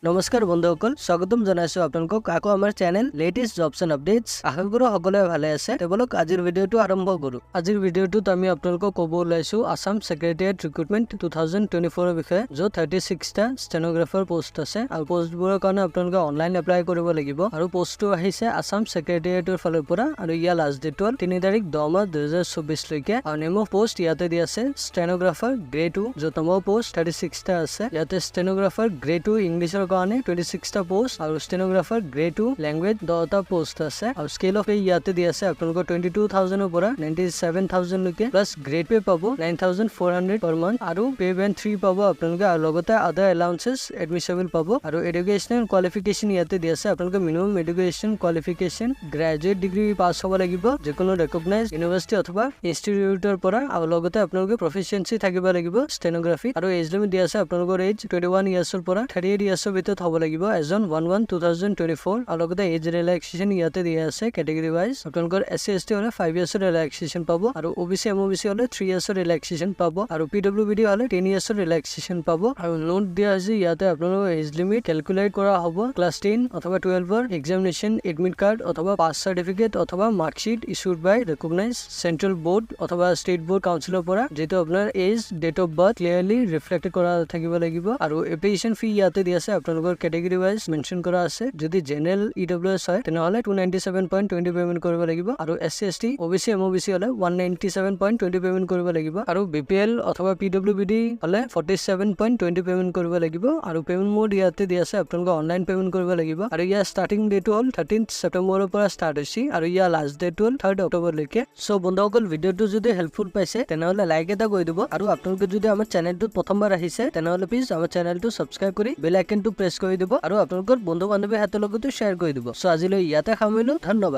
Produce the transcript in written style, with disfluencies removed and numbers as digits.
নমস্কাৰ বন্ধুসকল, স্বাগতম জনাইছো আপোনালোকক আকৌ আমাৰ channel latest jobs and updates. আশা কৰোঁ সকলোৱে ভালে আছে। তেওঁলোক আজিৰ ভিডিঅ'টো আৰম্ভ কৰোঁ। আজিৰ ভিডিঅ'টোত আমি আপোনালোকক ক'ব ওলাইছো আছাম ছেক্ৰেটেৰিয়েট ৰিক্ৰুটমেণ্ট 2024ৰ বিষয়ে, য'ত 36টা ষ্টেনোগ্ৰাফাৰ পোষ্ট আছে আৰু পোষ্টবোৰৰ কাৰণে আপোনালোকে অনলাইন এপ্লাই কৰিব লাগিব। আৰু পোষ্টটো আহিছে আছাম ছেক্ৰেটেৰিয়েটৰ ফালৰ পৰা আৰু ইয়াৰ লাষ্ট ডেট হ'ল 3 তাৰিখ 10 মাহ 2024লৈকে। আৰু নেম অফ পোষ্ট ইয়াতে দি আছে ষ্টেনোগ্ৰাফাৰ গ্ৰেড 2, য'ত নম্বৰ পোষ্ট 36টা আছে। ইয়াতে ষ্টেনোগ্ৰাফাৰ গ্ৰেড 2 ইংলিছৰ কাৰণে 26টা পোষ্ট আৰু ষ্টেনোগ্ৰাফাৰ গ্ৰেড 2 লেংগুৱেজ 10টা পোষ্ট আছে। আৰু স্কেল অফ পে ইয়াতে দি আছে আপোনালোকৰ 22,000ৰ পৰা 97,000লৈকে, প্লাছ গ্ৰেড পে পাব 9400 পাৰ মান্থ আৰু পে বেণ্ড 3 পাব আপোনালোকে আৰু লগতে আদাৰ এলাউন্সেছ এডমিছেবল পাব। আৰু এডুকেশ্যনেল কোৱালিফিকেশ্যন ইয়াতে দি আছে, আপোনালোকে minimum education qualification graduate degree pass হ'ব লাগিব যিকোনো ৰেকগনাইজ ইউনিভাৰ্চিটি অথবা ইনষ্টিটিউটৰ পৰা আৰু লগতে আপোনালোকে প্ৰফিচিয়েঞ্চি থাকিব লাগিব ষ্টেনোগ্ৰাফি। আৰু এজ লিমিট দিয়া আছে, আপোনালোকৰ এজ 21 ইয়াৰ্ছৰ পৰা 38 ইয়াৰ্ছৰ ভিতৰত হ'ব লাগিব as on 1/1/2024। আৰু লগতে এজ ৰিলেক্সেশ্যন ইয়াতে দিয়া আছে কেটেগৰী ৱাইজ। আপোনালোকৰ এছ চি, এছ টি হ'লে 5 ইয়াৰ্ছৰ ৰিলেক্সেশ্যন পাব আৰু অ' বি চি, এম অ' বি চি হ'লে 3 ইয়াৰ্ছৰ ৰিলেক্সেশ্যন পাব আৰু পি ডব্লিউ বি ডি হ'লে 10 ইয়াৰ্ছৰ ৰিলেক্সেশ্যন পাব। আৰু নোট দিয়া হৈছে ইয়াতে, আপোনালোকৰ এজ লিমিট কেলকুলেট কৰা হ'ব ক্লাছ 10 অথবা 12ৰ এক্সামিনেশ্যন এডমিট কাৰ্ড অথবা পাছ চাৰ্টিফিকেট অথবা marksheet issued by recognise central board অথবা ষ্টেট বৰ্ড কাউন্সিলৰ পৰা, যিটো আপোনাৰ age, date of birth clearly reflect কৰা থাকিব লাগিব। আৰু এপ্লিকেশ্যন ফি ইয়াতে দি আছে, আপোনালোকৰ কেটেগৰী ৱাইজ মেনশ্যন কৰা আছে। যদি জেনেৰেল, ইডব্লিউ এছ হয়, তেনেহ'লে 297.20 পে'মেণ্ট কৰিব লাগিব আৰু এছ চি, এছ টি, অ' বি চি, এম অ' বি চি হ'লে 197.20 পে'মেণ্ট কৰিব লাগিব আৰু বি পি এল অথবা পি ডব্লিউ বি ডি হ'লে 47.20 পে'মেণ্ট কৰিব লাগিব। আৰু পে'মেণ্ট মোড ইয়াতে দি আছে, আপোনালোকে অনলাইন পে'মেণ্ট কৰিব লাগিব। আৰু ইয়াৰ ষ্টাৰ্টিং ডেটটো হ'ল 13 ছেপ্টেম্বৰৰ পৰা ষ্টাৰ্ট হৈছে আৰু ইয়াৰ লাষ্ট ডেট হ'ল 3 অক্টোবৰলৈকে। চ' বন্ধুসকল, ভিডিঅ'টো যদি হেল্পফুল পাইছে, তেনেহ'লে লাইক এটা কৰি দিব আৰু আপোনালোকে যদি আমাৰ চেনেলটোত প্ৰথমবাৰ আহিছে, তেনেহ'লে প্লিজ আমাৰ চেনেলটো ছাবস্ক্ৰাইব কৰি বেল আইকনটো প্ৰেছ কৰি দিব আৰু আপোনালোকৰ বন্ধু বান্ধৱীৰ হাতৰ লগতো শ্বেয়াৰ কৰি দিব। চ' আজিলৈ ইয়াতে সামৰিলো। ধন্যবাদ।